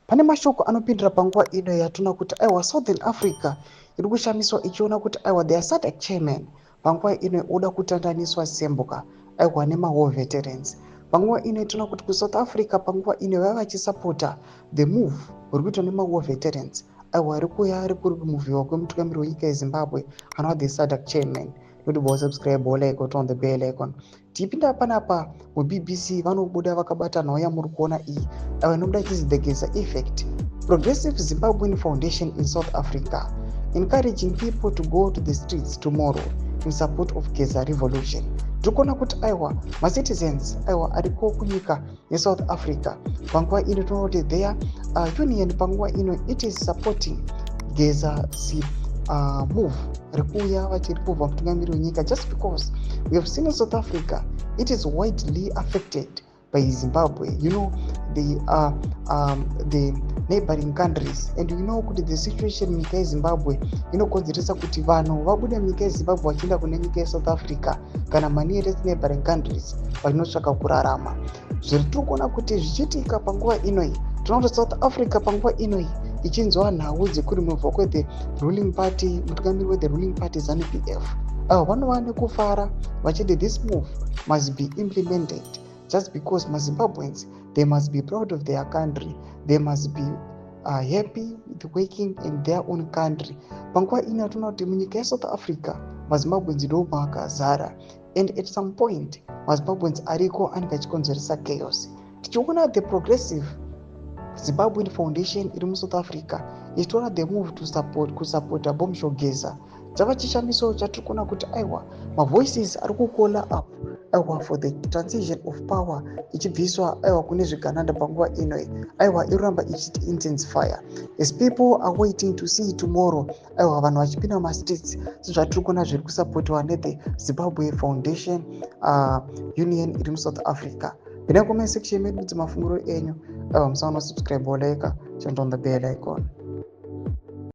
Pane mashoko anopindira panguva ino yatinoona kuti aiwa, Southern Africa iri kushamiswa ichiona kuti aiwa, their SADC chairman panguva ino oda kutandaniswa sembuka, aiwa, nemawar veterans. Panguva ino tinoona kuti kuSouth Africa panguva ino vaiva vachisapota the move uri kuitwa nemawar veterans, aiwa, ri kuuya ri kuri kumuvhiwa kwemutungamiri wenyika yeZimbabwe anova the SADC chairman. Noti bosubscribe, like, on the bell icon. Tichipinda panapa muBBC, vanobuda vakabata nhau yamuri kuona iyi, aiwa, inobuda ichinzi "The Geza Effect: Progressive Zimbabwean Foundation in South Africa encouraging people to go to the streets tomorrow in support of Geza revolution." Tiri kuona kuti aiwa, macitizens, aiwa, ariko kunyika yeSouth Africa panguva ino, tinoona kuti their union panguva ino, it is supporting Geza's move rikuuya vachiripubva mutungamiri wenyika, just because we have seen in South Africa it is widely affected by Zimbabwe. The neighboring countries, and you know kuti the situation munyika yeZimbabwe inokonzeresa kuti vanhu vabude munyika yeZimbabwe vachienda kune nyika yeSouth Africa kana manearest neighboring countries vachinotsvaka kurarama. Zviri tiri kuona kuti zvichiitika panguva inoi, tinoona kuti South Africa panguva inoi ichinzwa nhau dzekuremuvha kwethe ruling party, mutungamiri wethe ruling party ZANU PF, avo vanova nekufara vachiti this move must be implemented, just because maZimbabweans, they must be proud of their country. They must be happy with working in their own country. Panguva ino tinoona kuti munyika yeSouth Africa maZimbabweans ndo maakazara, and at some point maZimbabweans ariko anenge achikonzeresa chaos. Tichiona the Progressive Zimbabwean Foundation iri muSouth Africa ichitora the move to support, kusapota Bombshell Geza, chava chishamiso chatiri kuona kuti aiwa, mavoices ari kucalla up, aiwa, for the transition of power ichibviswa, aiwa, kune zvigananda panguva inoi, aiwa, iri kuramba ichiti intensify as people are waiting to see tomorrow, aiwa, vanhu vachipinda mumastreets sezvatiri kuona zviri kusapotiwa nethe Zimbabwe Foundation Union iri muSouth Africa. Pinai comment section medu, mafungiro enyu. Aiwa, musaona subscribe, like, turn on the bell icon.